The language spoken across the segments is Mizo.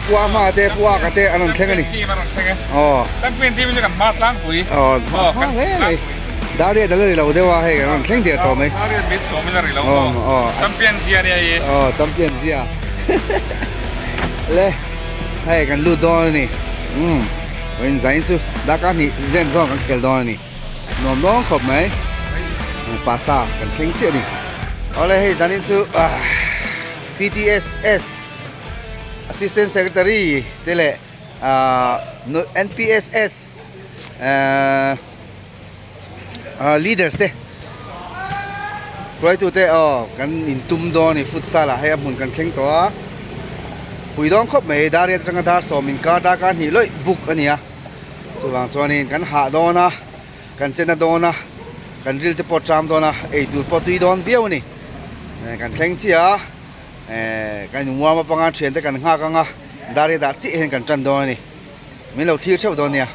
Pu Ahma te Pu Aka te an rawn thleng a ni. Champion team a rawn thleng e. Aw. Champion team chu kan hma tlangpui. Aw hma hle mai. Dar riat a la ri lo deuh a hei kan rawn thleng der tawh mai. Dar riat mit sawm in a ri lo maw. Aw. Champion zia nia i. Aw champion zia. Le hei kan lut dawn a ni. Umm vawiin zain chu darkar hnih zen zawng kan khel dawn a ni. Nuam dawn khawp mai. Pasa kan thleng chiah a ni. Awle hei zanin chu PTSS Assistant Secretary te leh NPSS Leaders te hruaitu te aw kan intum dawn a ni futsal ah hei a hmun kan thleng tawh a pui dawn khawp mai dar riat atanga dar sawm inkar darkar hnih lawih book a ni a chuvang chuanin kan hah dawn a kan chena dawn a kan ril te pawh tram dawn a eitur pawh tui dawn viau a ni kan thleng chiah a eh kan in warm up anga thian te kan nghak anga dar hi dah chiah hian kan tan dawn a ni min lo thlir theuh dawn nia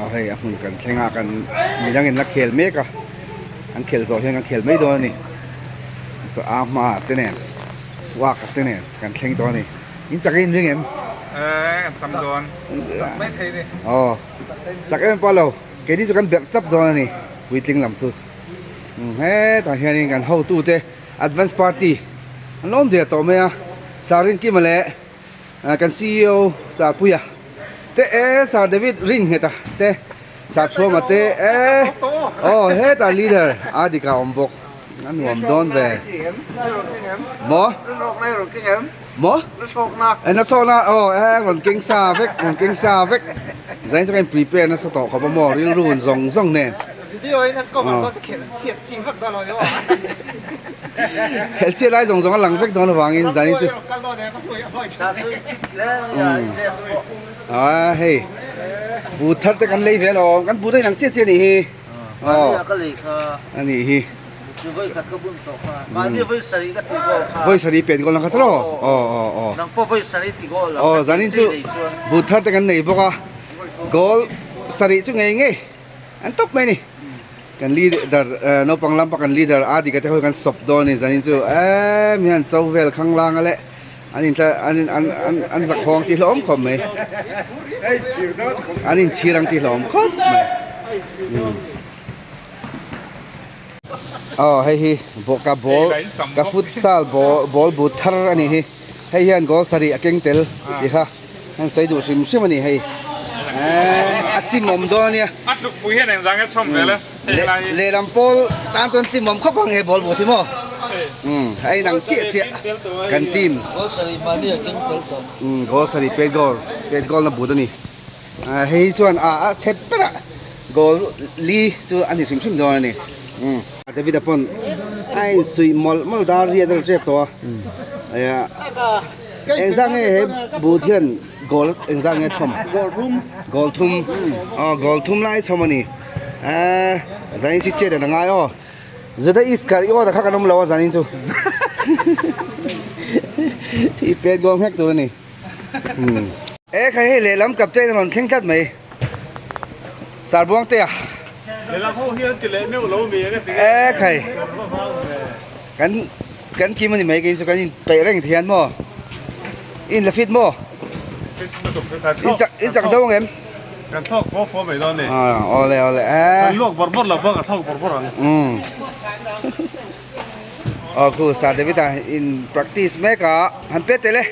a hei a hmun kan thleng a kan midang in la khel mek a an khel zawh hian kan khel mai dawn a ni so a hma te nen walk te nen kan thleng dawn a ni in chak in ring em eh kan cham dawn chak mai thei ni aw chak em pawh lo keini chu kan berh chap dawn a ni puitling lam chu hetah hianin kan hotute advance party an awm der tawh mai a Sarinkim leh kan ceo Sarpuia te e Sir David Ringheta te Sarthuama te e aw hetah leader Adika awm bawk a nuam dawn ve maw maw e na chhawkna aw e rawn keng sa vek rawn keng sa vek zain chu ka in prepare nasa tawh khawp a maw rilru zawng zawng nen. Hel chhiat lai zawng zawng a lang vek dawn avangin zani chu a hei but thar te kan lei ve alawm kan but a inang chiah chiah a nih hi aw a nih hi vawi sarih pet goal ang kha tawh aw aw aw aw zanin chu but thar te kan nei bawk a goal sarih chu ngei ngei. An tawp mai a ni. Kan leader naupang lampa kan leader Adika te ho hi kan sawp dawn a ni zanin chu em hian cho vel khang lang a leh an in an in an an an zak hawng tih hlawm khawp mai. An inchhir ang tih hlawm khawp mai. Aw hei hi ka ball ka futsal ball ball but thar a ni hi. Hei hian goal sarih a keng tel tih kha an sawi duh hrim hrim a ni hei. Eee a chimawm dawn a nia. A tlukpui hian engzah nge chhawm vel e hei lai hi. Lehlam pawl tan chuan chimawm khawp ang he ball but hi maw. Umm a inang chiah chiah kan team. Goal sarih mahni a keng tel tawh. Umm goal sarih pet goal pet goal na but a ni. Hei hi chuan a a chhet berah goal li chu a ni hrim hrim dawn a ni. Umm David a pawn a insuih mawlh mawlh dar riat a la tep tawh a. Engzah nge he but hian goal engzah nge chhawm? Goal thum. Goal thum. Aw goal thum lai chhawm a ni. Zanin chu chet an a ngai aw. Juda Iskariot a kha kan awm lo a zanin chu. I pet goal nghek tur a ni. E khai hei lehlam captain a rawn thleng tlat mai Sarbuangtea Lehlam ho hian ti leh meuh lo mi enge ti E khai kan kan kim ani mai kei chu kan in peih reng thian maw in la fit maw in chak in chak zo ang em Kan thlawk fo fo mai dawn ni Ah awle awle e Kan luak bawrh bawrh lo pawh ka thlawk bawrh bawrh ang Umm Aw khu Sir David a in practice mek a han pet tel e.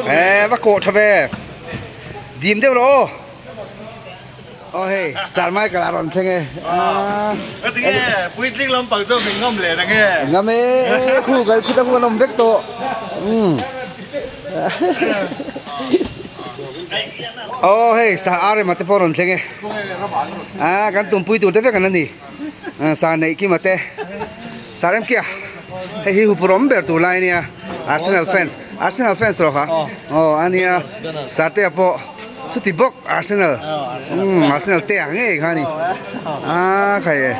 E va kawh tha ve. Dim deuh rawh aw. Aw hei Sir Michael a rawn thleng e. Ka ti nge puitling lampang chu min ngam leh nang e. Ngam e khu kan khu ta khu kan awm vek tawh. Umm. Aw hei Sir Arema te pawh a rawn thleng e. A kan tumpui tur te vek an la ni. Sa neih kima te sa rem kia hei hi hupu rawm ber tur lai ania Arsenal fans Arsenal fans rawh kha aw ania sa te pawh chuti bawk Arsenal umm Arsenal te ang ngei kha ani a khai e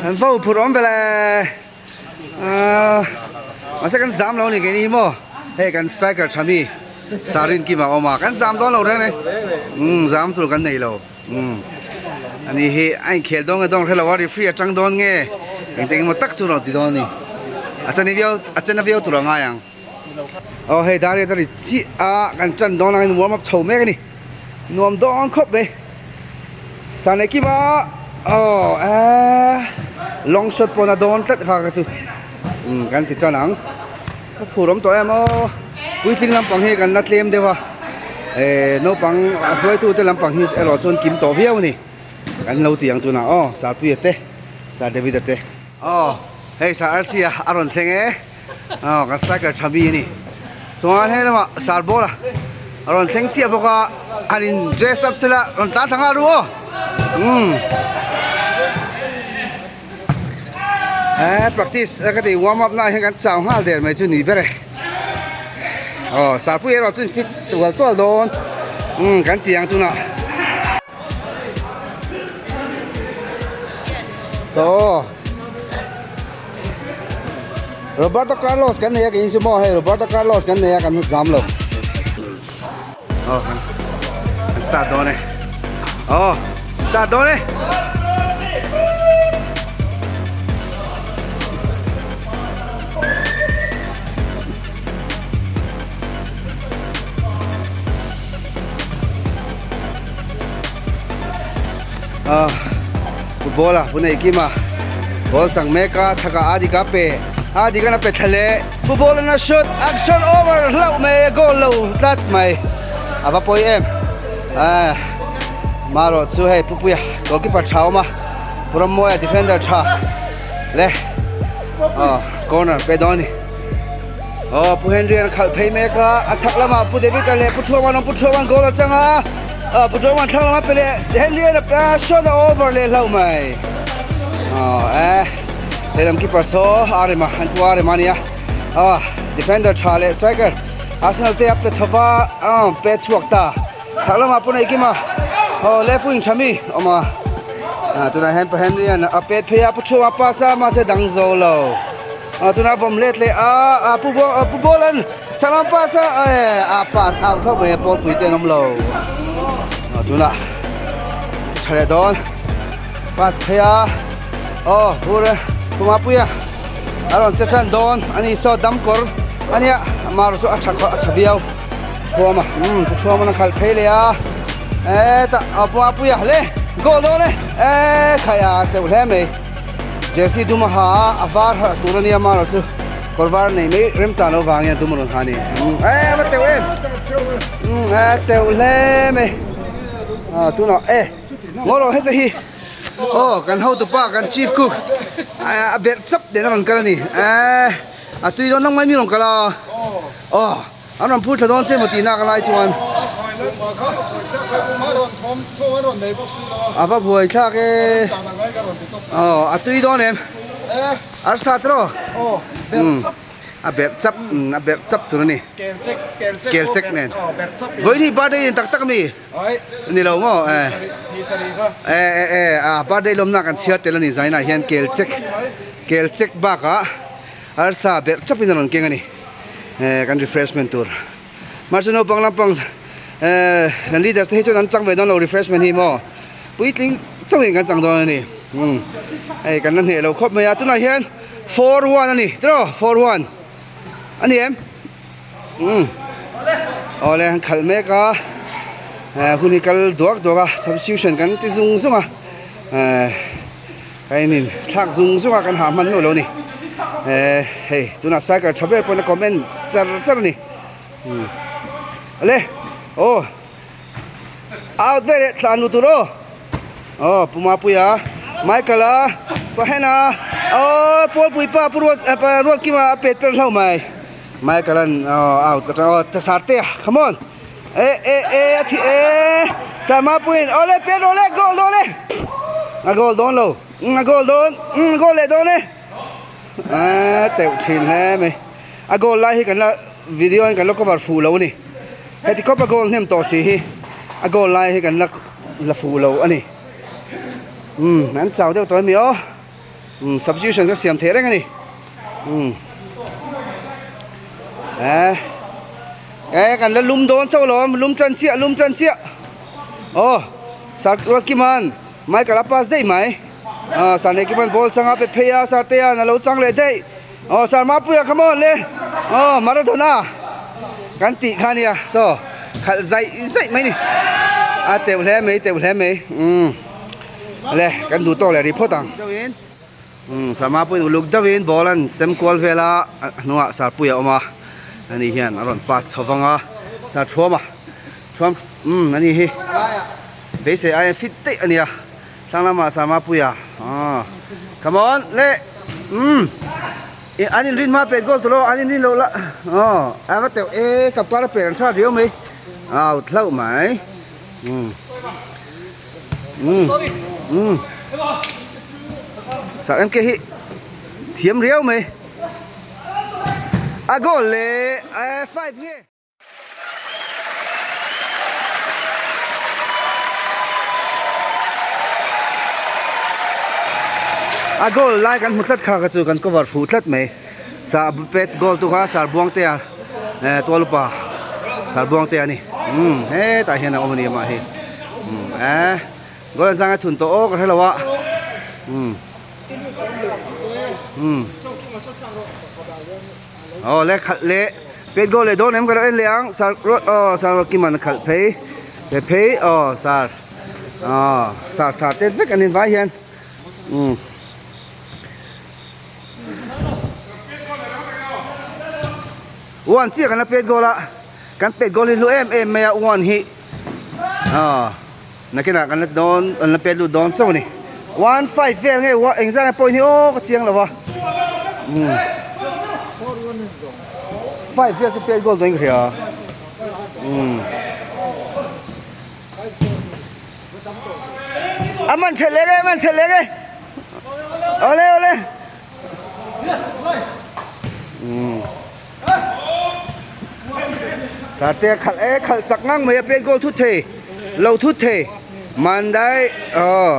an va hupu rawm vel e a mahse kan zam lo ani keini hi maw hei kan striker tha mi sa rin kima a awm a kan zam dawn lo reng reng umm zam tur kan nei lo. Umm ani hi a inkhel dawn nge dawn hrelo a referee atang dawn nge engtin emaw tak chu rawn ti dawn a ni. A chana viau a chana viau tur a ngai ang. Aw hei dar riat a ri chiah a kan tan dawn angin warm up chho mek a ni. Nuam dawn khawp mai. Sanei kima aw eh long shot pawh na dawn tlat kha ka chu umm kan ti tan ang. Ka phur awm tawh em aw puitling lampang hi kan la tlem deuh a eh naupang a hruaitute lampang hi erawh chuan kim tawh viau a ni. Kan lo ti ang tunah aw Sarpuia te Sir David a te. Aw hei Sir Arsia a rawn thleng e aw kan striker tha mi a ni chuan hei lamah Sir Bawla a rawn thleng chiah bawk a han in dress up sela rawn tlan thla nghal ru aw umm he practice a ka ti warm up na ah hian kan chau nghal der mai chu ni ber e aw Sarpuia erawh chu in fit tual tual dawn umm kan ti ang tunah. Aw Roberto Carlos kan nei a ka in chu maw hei Roberto Carlos kan nei a kan zam lo aw kan start dawn e aw start dawn e Football a hun ei kim a ball chang mek a chhakah a dik a pe a dik an a pe thla leh football an a shot action over hlauh mai a goal lo tlat mai a va pawi em ah marawh chu hei pupuia goalkeeper tha awm a Puramawia defender tha le ah corner pe dawn a ni. Aw Pu Henry an khalh phei mek a, a chhak lamah Pu David a leh Pu Thuaman awm, Pu Thuaman goal a chang a, aw Pu Thuaman thlang lamah pe leh Henry an a shot a over leh hlauh mai. Aw eh lehlam keeper saw a rem a, an pu a rem a nia. Aw defender tha leh striker Arsenal te a pe chho va, aw pe chhuak ta. Chhak lamah Pu Neihkima aw left wing tha mi awm a, tunah hian Pu Henry an a pet phei a, Pu Thuama pass a mahse dang zo lo. A tuna bawm let leh a a pu bo pu bolan changlam pass a eh a pass out khawp mai a pawl pui te an awm lo a tuna tha leh dawn pass phei a aw hur e puma pui a a rawn che tan dawn ani saw dam kawr ania mar chu a tha a tha viau thuama um pu thuama a khalh phei leh a eh ta a puma pui a le goal dawn e eh khai a teuh hle mai. Jersey dum a ha a, a var harh tur a nia amaherawh chu kawr var nei mai remchang lo vangin a dum a rawn ha a ni. E va teuh em! E teuh hle mai. A tunah e ngaw rawh heta hi aw kan hotupa kan chief cook a berh chap nen a rawn kal a ni. E a tui dawn nang mai mi rawn kal a aw. An rawn phur thla dawn che maw tihna ka lai chuan. A va buai thlak e. Aw a tui dawn em. Arsa tiraw. A berh chap a berh chap tur a ni. Kel chek nen. Vawiin hi birthday in tak tak ami. Ni lo maw e. E e e a birthday lawmna kan chhiar tel a ni zainah hian kel chek kel chek bakah arsa berh chapin a rawn keng a ni. eh kan refreshment tur mahse naupang lampang eh kan leaders te hi chuan an chang ve dawn lo refreshment hi maw puitling chauhin kan chang dawn a ni umm hei kan la hneh lo khawp mai a tunah hian 4-1 a ni tiraw 4-1 a ni em umm awle an khalh mek a eh hun hi kal duak duak a substitution kan ti zung zung a eh. Ka en in thlak zung zung a kan hah hman nuah lo a ni eh hei tunah cycle tha ber pawhin a comment char char a ni umm ale aw out vel eh thlan luh tur aw aw Pu Mapuia Michael a Pahena aw Pawlpui pa Pu Ruat Ruatkima a pet per hlauh mai Michael an aw out atang aw Sarte a come on e e e a thi e Sarma puiin awle pet rawh le goal dawn e a goal dawn lo a goal dawn a goal leh dawn e a teuh thin hle mai a goal lai hi kan la video in kan la cover fuh lo a ni heti khawp a goal hnem tawh si hi a goal lai hi kan la la fuh lo a ni umm an chau deuh tawh a mi aw umm substitution ka siam theih reng a ni umm eh eh kan la lum dawn chauh alawm lum tan chiah lum tan chiah aw sir Ruatkiman Michael a pass daih mai ah sir Neihkiman ball changa pe phei a sir Tea'n a lo chang leh daih Aw sir Mapuia come on le. Aw Maradona kan tih kha nia saw khalh zaih zaih mai ni. A teuh hle mai teuh hle mai umm le kan duh tawk leh rih phawt ang. Umm sir Mapuiin uluk deuhin ball an sem kual vel a a hnungah sir Puia a awm a ani hian a rawn pass chho vang a sir Thuama Thuam umm ani hi beisei aiin fit daih a nia. Thlang lamah Sama Puia aw come on le umm an inrin hma pet goal tur aw an inrin loh la aw a va teuh e kap kar a pet an hrat riau mai out hlauh mai umm umm umm sak MK hi thiam riau mai a goal le 5 nge. A goal lai kan hmu tlat kha kha chu kan cover fuh tlat mai sa pet goal tu kha sar buang te a eh tual upa sar buang te a ni umm hetah hian a awm a ni amah hi umm eh goal an zang a thun tawh awk a hrelo a umm umm. Aw le khalh leh pet goal leh dawn em ka lo en leh ang sir aw sir Ruatkima'n a khalh phei pe phei aw sir aw sir sir te vek an invai hian umm one chiah kan la pet goal a kan pet goal hi hlu em em mai a one hi aw nakinah kan la dawn an la pet lut dawn chauh a ni one five vel nge engzah nge point hi aw ka chiang lo va umm five vel chu pet goal dawn in ka hria umm a man thelh leh e man thelh leh e awle awle umm. Sate a khalh e khalh chak ngang mai a pen goal thut thei lo thut thei man dai aw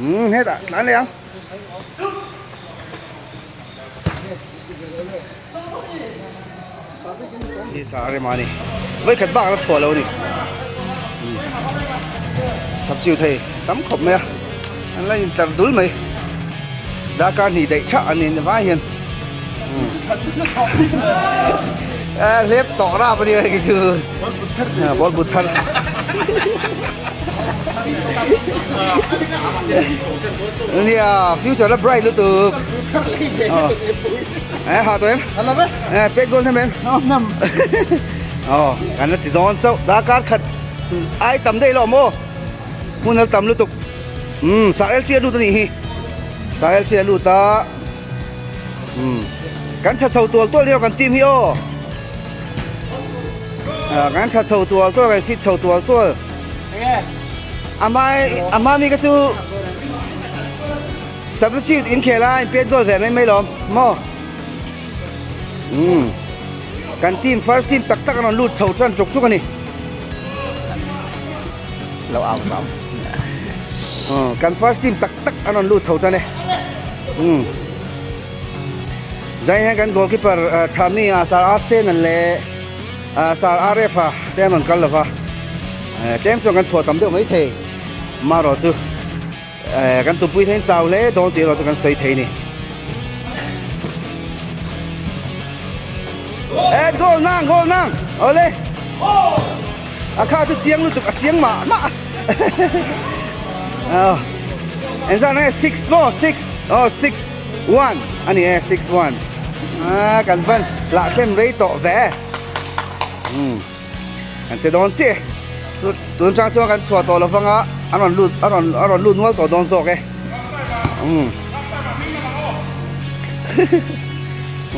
um hetah tlan leh ang. Hi sa a rem a ni vawi khat bak a la chhuah lo a ni substitute hei tam khawp mai a an la intar dul mai darkar hnih daih thah an ni vai hian a hlep tawh rap a nia hei chu ball but thar nia future la bright lutuk eh ha tawh em eh pet goal hnem em aw kan la ti dawn chauh darkar khat ai tam daih lo maw hmun a tam lutuk umm sah el chi a lut a nih hi sah el chi a lut a umm kan tha chho tual tual nia kan team hi aw kan tha chho tual tual kan fit chho tual tual amai ama mi ka chu substitute inkhel a in pet goal ve mai mai lawm maw. Umm kan team first team tak tak an rawn lut chho tan chuk chuk a ni lo au zau aw kan first team tak tak an rawn lut chho tan e umm zai hian kan goalkeeper Thami a sir Arsen an leh sir Aref a te an rawn kal lova tlem chuan kan chhuah tam deuh mai thei marawh chu. Eh, kan tupui thein chau hle dawn tih erawh chu kan sawi thei ni. Eh, goal nang, goal nang. Ole. A kha chu chiang lutuk, a chiang mah mah. Oh. Engzah nge 6 mo, 6. Oh, 6 1. Ani e 6 1. Ah, kan van lah thlem rei tawh ve. Hmm. Kan che dawn chiah e. Tun chang chuan kan chhuah tawh lovang a, a rawn lut a rawn a rawn lut nual tawh dawn zawk e. Umm.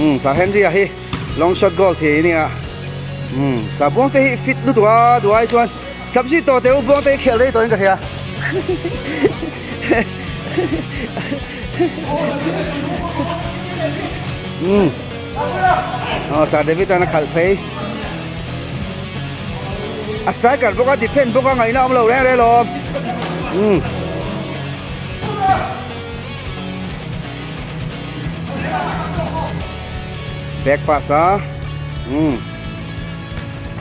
Umm Sir Henry-a hi long shot goal thei a nia. Umm Sir Buangte hi fit lutuk a duai chuan sabzi tawh teh u Buangte hi khelh rei tawhin ka hria. Umm. Aw Sir David an a khalh phei. A striker bawk a defend bawk a ngaihna awm lo reng reng lawm. Umm. Back pass a. Umm.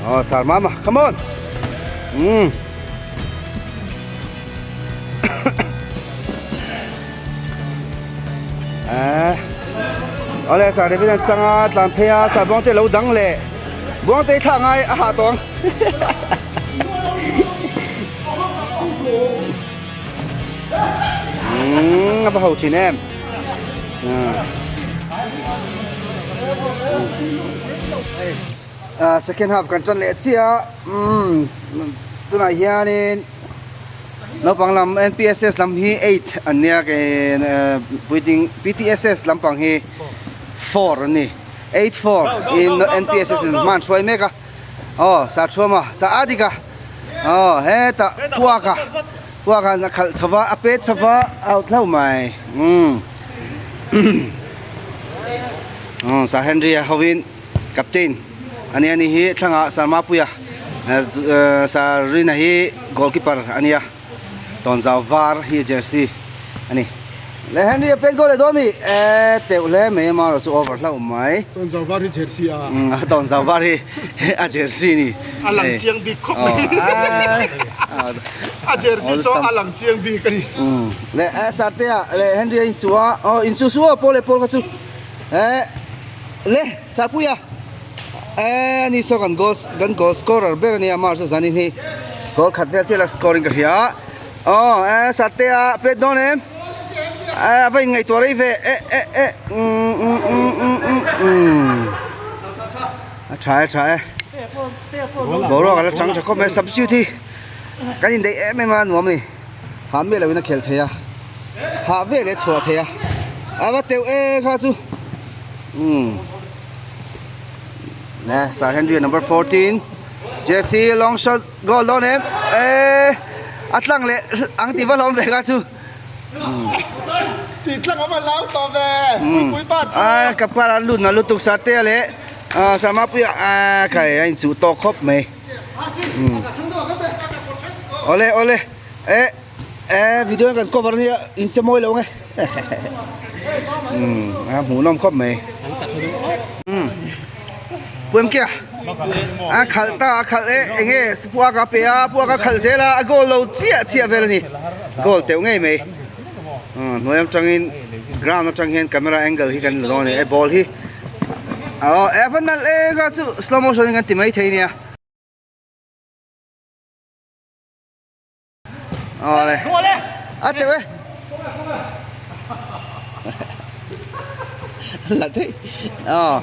Aw Sir Mama come on. Umm. Eh. Awle Sir David an chang a tlan phei a Sir Buangte lo dang leh Buangte thla ngai a hah tawh ang. Umm a va ho thin em. Hei second half kan tan leh chiah a umm tunah hianin naupang lam N_P_S_S lam hi 8 an nia ke puitling P_T_S_S lampang hi 4 an ni 8 4 in N_P_S_S in hma an hruai mek a aw Sarthuama sa a dik a aw hetah puaka puaka a khalh chho va a pet chho va out hlauh mai umm Sir Henry a hovin Captain a nia ni hi thlangah Sir Mapuia Sir Rina hi goalkeeper a nia tawnzau var hi jersey a ni le Henry a pen goal leh dawn mi eh teuh hle mai a marawh chu over hlauh mai Tawnzau var hi jersey a a tawnzau var hi a jersey ni a lang chiang bik khawp mai a jersey saw a lang chiang bik a ni le Sir Tea leh Henry a inchuh a aw inchuh suh aw pawl leh pawl kha chu eh Le Sarpuia eh ni saw kan goal kan goal scorer ber ania mar chu zanin hi goal khat vel chiah la score in ka hria aw eh Sartea pet dawn em eh a va in ngaihtuah rei ve eh eh eh umm umm umm umm umm umm a tha e tha e boruak a la chang tha khawp mai substitute hi kan indaih em em a nuam a ni hah miah loin a khel thei a hah vel leh a chhuah thei a a va teuh e kha chu. Umm nè Sir Henry number 14 Jesse long shot goal dawn em eh a tlang leh ang tih va hlawm ve kha chu Tih tlang a va lau tawh ve pui pui pa chu ai ka par an lut na lutuk Sartea leh Sir Mapuia a khai a inchuh tawk khawp mai awle awle eh Eh video in kan cover ania in che mawi lo nge umm a hmuh nawm khawp mai umm puem kia a khalh ta a khalh e enge puak a pe a puak a khalh zel a a goal lo chiah chiah vel ani goal teuh ngei mai umm hnuai atangin ground atang hian camera angle hi kan la dawn a ni e ball hi aw e va nalh e kha chu slow motion in kan ti mai thei ania. Awle. A teuh e. La thei. Aw.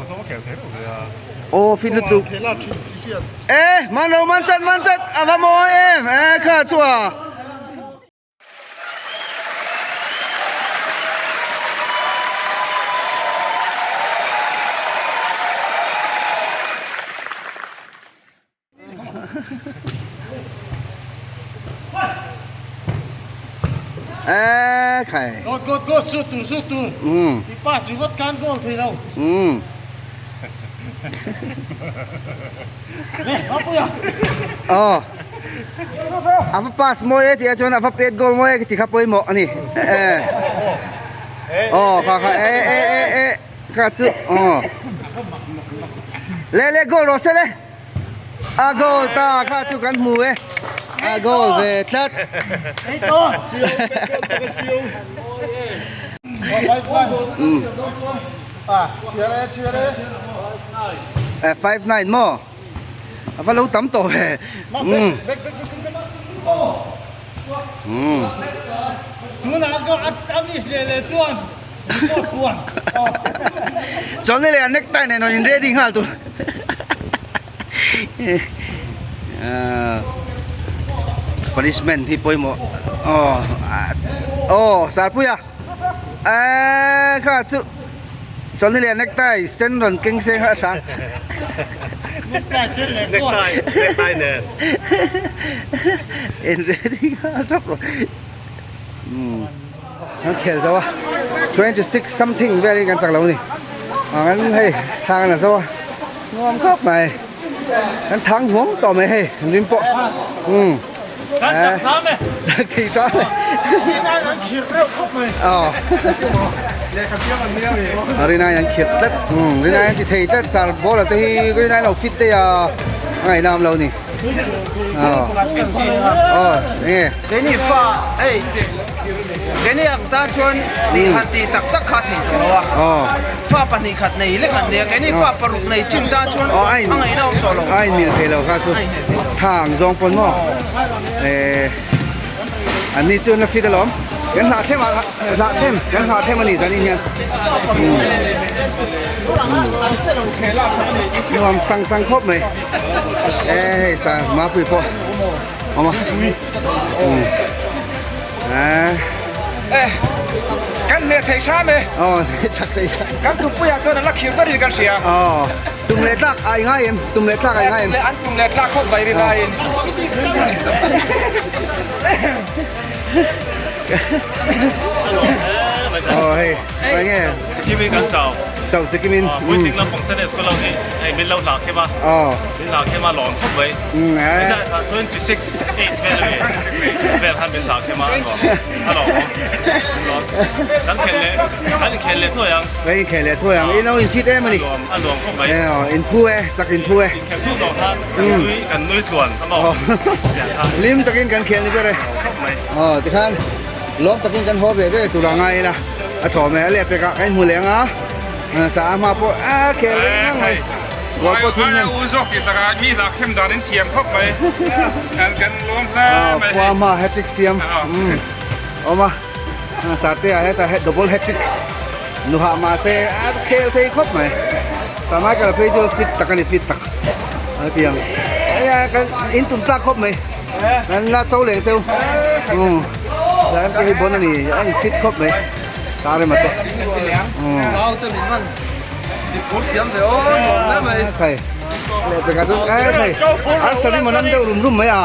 Aw fit lutuk. E man ro man chat man chat a va mawi em. E kha chu a. Ê khai. Go go go su tu su tu. Ừ. Ti pass ringawt khan goal thei lo. Ừ. Nè, Mapuia. Ờ. A va pass mawi e tih ah chuan a va pet goal mawi e tih kha pawimawh a ni. Ê. Aw kha kha e e e e kha chu aw. Le le goal rawh se le. A goal ta kha chu kan hmu e. A goal ve tlat. E 59 maw? A va lo tam tawh ve. Um. Um. Chuan ni leh a necktie nen rawn in ready nghal tur. Punishment hi pawimawh aw aw Sarpuia eee kha chu chuan ni leh a necktie sen rawn keng se kha a tha. Necktie necktie nen. In ready nghal tap rawh. Umm. Kan khel zo a 26 something velin kan chak lo ni ah kan hei thlang an la zo a nuam khawp mai kan thang huam tawh mai hei an rim pawh umm Kan chak hram e chak thei hram e aw rinai an khirh tlat umm rinai an ti thei tlat sar ball te hi rinai lo fit te a ngaihnam lo ni aw aw enge Keini fa hei. Keini ang tan chuan tih han tih tak tak kha a thei tawh lo a. Fa pahnih khat nei lek an nia, keini fa paruk nei chin tan chuan a ngaihna awm tawh lo. A inmil thei lo kha chu tha ang zawng pawn maw. An ni chu an la fit alawm. Kan hlah them a, hlah them, kan hlah them a ni zanin hian. Nuam sang sang khawp mai. E hei sa mapui pawh awm a. Kan hneh thei hram e. Aw chak thei hram. Kan tumpuiah chuan an la khir ber in kan hria. Aw tum leh tlak ai ngai em? Tum leh tlak ai ngai em? An tum leh tlak khawp mai rin aiin. Aw hei eng nge? Chikimin kan chau. Chau chikimin. Puitling lampang Sunday School ho hi hei min lo hlah khem a. Aw. Min hlah khem a lawm khawp mai. 26 8 vel a mi vel khan min hlah khem a a lawm awm. Kan khel leh kan inkhel leh thuai ang. Kan inkhel leh thuai ang. In lo infit em a ni. A lawm a lawm khawp mai. In phu e chak in phu e. Inkhel thu zawh khan kan nui kan nui tluan a maw. Hlim takin kan khel ni ber e. Khawp mai. Aw tikhan lawm takin kan haw ve ve tur a ngai ila a thaw mai a leh pekah kan inhmu leh ang a sa a hma pawh a khel reng reng mai. Goal pawh thum hnem. U zawk tih takah mi hlak them dan in thiam khawp mai. Kan kan lawm hle mai. Khua hma hat-trick siam awm a Sarte ah heta double hat-trick nuhah mahse a khel thei khawp mai. Samai kal phei chu fit tak a ni fit tak a ti ang. Kan in tum tlak khawp mai. Kan la cho leng cheu. Kan te hi bon a ni a in fit khawp mai. Sare mate. Khai leh pekah chuan e khai an sari maw nan deuh rum rum mai a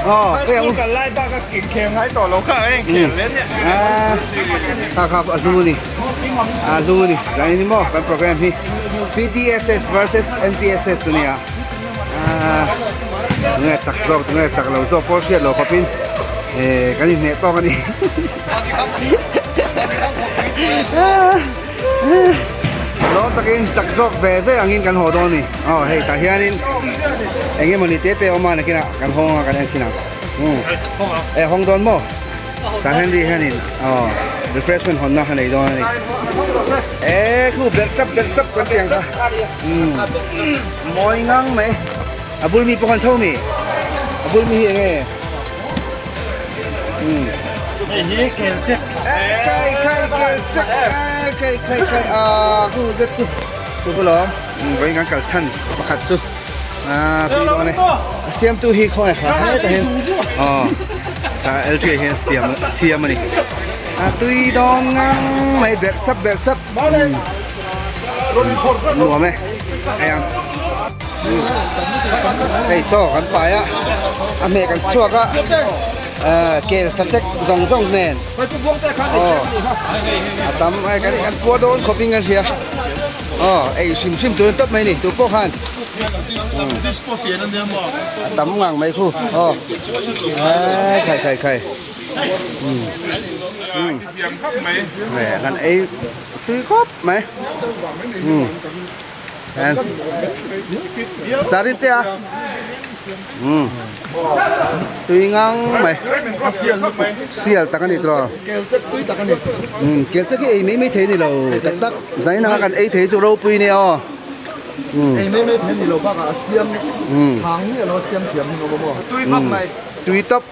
aw hei ang kal lai bak a khel ngai tawh lo kha a engkhel hle nia kha kha a hlu a ni a hlu a ni zan in maw kan program hi PDSS versus NPSS a nia tunge chak zawk tunge chak lo zawk pawh hriat lo khawpin kan inhneh tawk a ni. Lawm takin chak zawk ve ve angin kan haw dawn a ni. Aw hei tah hianin eng emawni te te awm a nakinah kan hawng a kan en chin ang. E hawng dawn maw? Sir Henry hianin aw refreshment hawnna a nei dawn a ni. E khu berh chap berh chap kan ti ang kha. Mawi ngang mai. A bul mi pawh khan tho mi? A bul mi hi eng nge? Hei hi kel chek. Khai khai kel chek khai khai khai a khu zet chu chu chu lawm vawiin kan kal chhan pakhat chu a pui dawn e a siamtu hi khawngaih hra hle ta hian aw sa LT hian siam siam a ni a tui dawn ngang mai berh chap berh chap nuam e hei ang. Hei chaw kan pai a, a hmeh kan chhuak a, kel sachek zawng zawng nen aw a tam ai kan kan puar dawn khawp in kan hria aw ei hrim hrim tur an tawp mai a ni tu pawh khan a tam ngang mai khu aw khai khai khai kan ei tui khawp mai. Sari te a tui ngang mai sial tak a ni tawh kel chek hi ei mai mai thei a ni lo tak tak zain anga kan ei thei chu ropui nia aw tui tawp